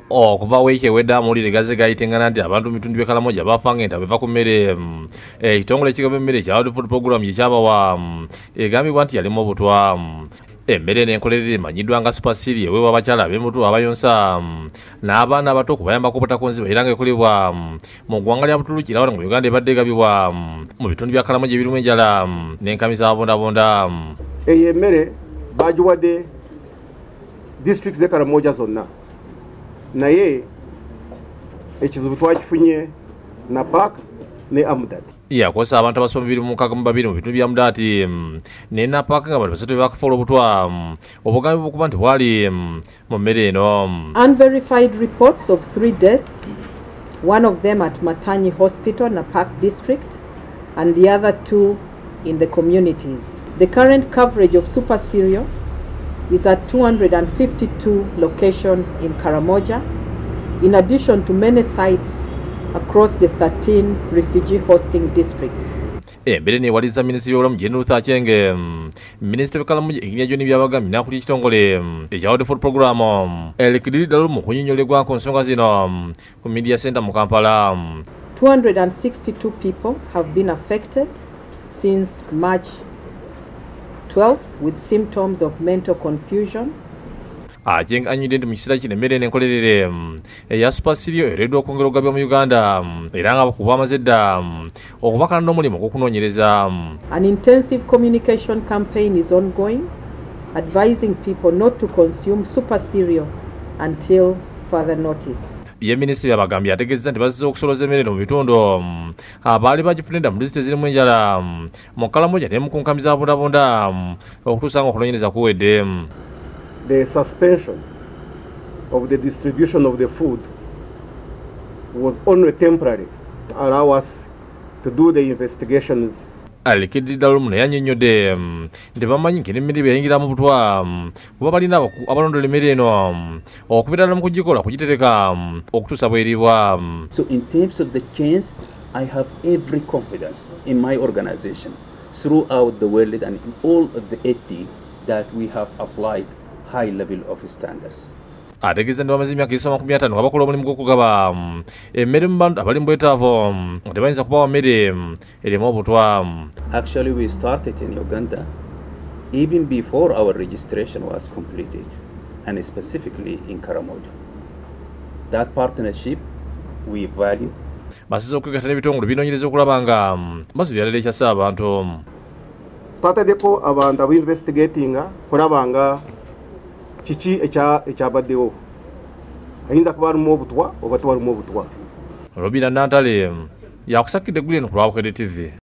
Okuva wiiki ewedde amawulire gazze gayitingana nti abantu mu bitundu by'e Karamoja bafa ng'entabo eva ku mmere ekitongole ekigaba emmere ekya World Food Program gye kyabawa egambibwa nti yalimu obutwa. Emmere n'enkolerere emanyiddwa nga Super Cereal eweebwa abakyala ab'embuto abayonsa n'abaana abato okubayambako obutakonziba era ng'ekolebwa mu ggwanga lya Butuluki era wano mu Uganda ebadde egabibwa mu bitundu bya Karamoja ebirimu enjala n'enkambi z'ababundabunda. Eyo emmere bagiwadde districts z'e Karamoja zonna, naye ekizibu twakifunye Napak ne Amudat. Yakosa abantu abasoba 262 mu bitundu bya Amudat ne Napak nga abantu 3 bakafa olw'obutwa obugambi bw'okuba nti bwali mu mmere eno. Unverified reports of 3 deaths, one of them at Matanyi Hospital, Napak District, and the other 2 in the communities. The current coverage of Super Cereal is at 252 locations in Karamoja, in addition to many sites across the 13 refugee hosting districts. Embere newaliza minisitiri w'obulamu Jane Ruth Aceng, minisita w'e Engineer John Byabagamba n'akulira ekitongole ekya World Food Program Eric Dalu mu kunnyonnyolebwa ku nsonga zino ku Media Center mu Kampala. 262 people have been affected since March 12th with symptoms of mental confusion. Aceng annyonnyodde nti mu kiseera kino emmere n'enkolerere eya Super Cereal ereeteddwa okwongera okugabibwa mu Uganda era nga abakugu bamaze dda okubakana n'omulimu gw'okunoonyereza. An intensive communication campaign is ongoing, advising people not to consume Super Cereal until further notice. Ye minisitiri Byabagambye ategeezezza nti bazze okusolooza emmere eno mu bitundu abaali bagifuna edda mu disitulikiti ezirimu enjala mu Karamoja ne mu nkambi z'ababundabunda okutuusa nga okunoonyereza kuwedde. The suspension of the distribution of the food was only temporary to allow us to do the investigations. Alikiddi Dalumu naye annyonnyodde nti bamanyi nti n'emmere bwe mu butwa kuba balina abalondola emmere eno okubeera ddala mu kugikola kugitereka okutuusa bw'eriibwa. So in terms of the change, I have every confidence in my organization throughout the world and in all of the 80 that we have applied high level of standards. Ategeeza nti bamaze emyaka egisoma 50 nga bakola omulimu gw'okugaba emmere mu bantu abali mu bwetaavu nga tebayinza kubawa mmere erimu obutwa. Actually, we started in Uganda even before our registration was completed, and specifically in Karamoja. That partnership we value. Basize okwegatta n'ebitongole binoonyereza okulaba nga bazuula ddala ekyassa abantu. Twataddeko abantu abainvestigatinga kulaba nga kiki ekyabaddewo, ayinza kuba alimu obutwa oba tewalimu obutwa. Robina Nantale yakusakidde eggulire ku lwa Bukedde TV.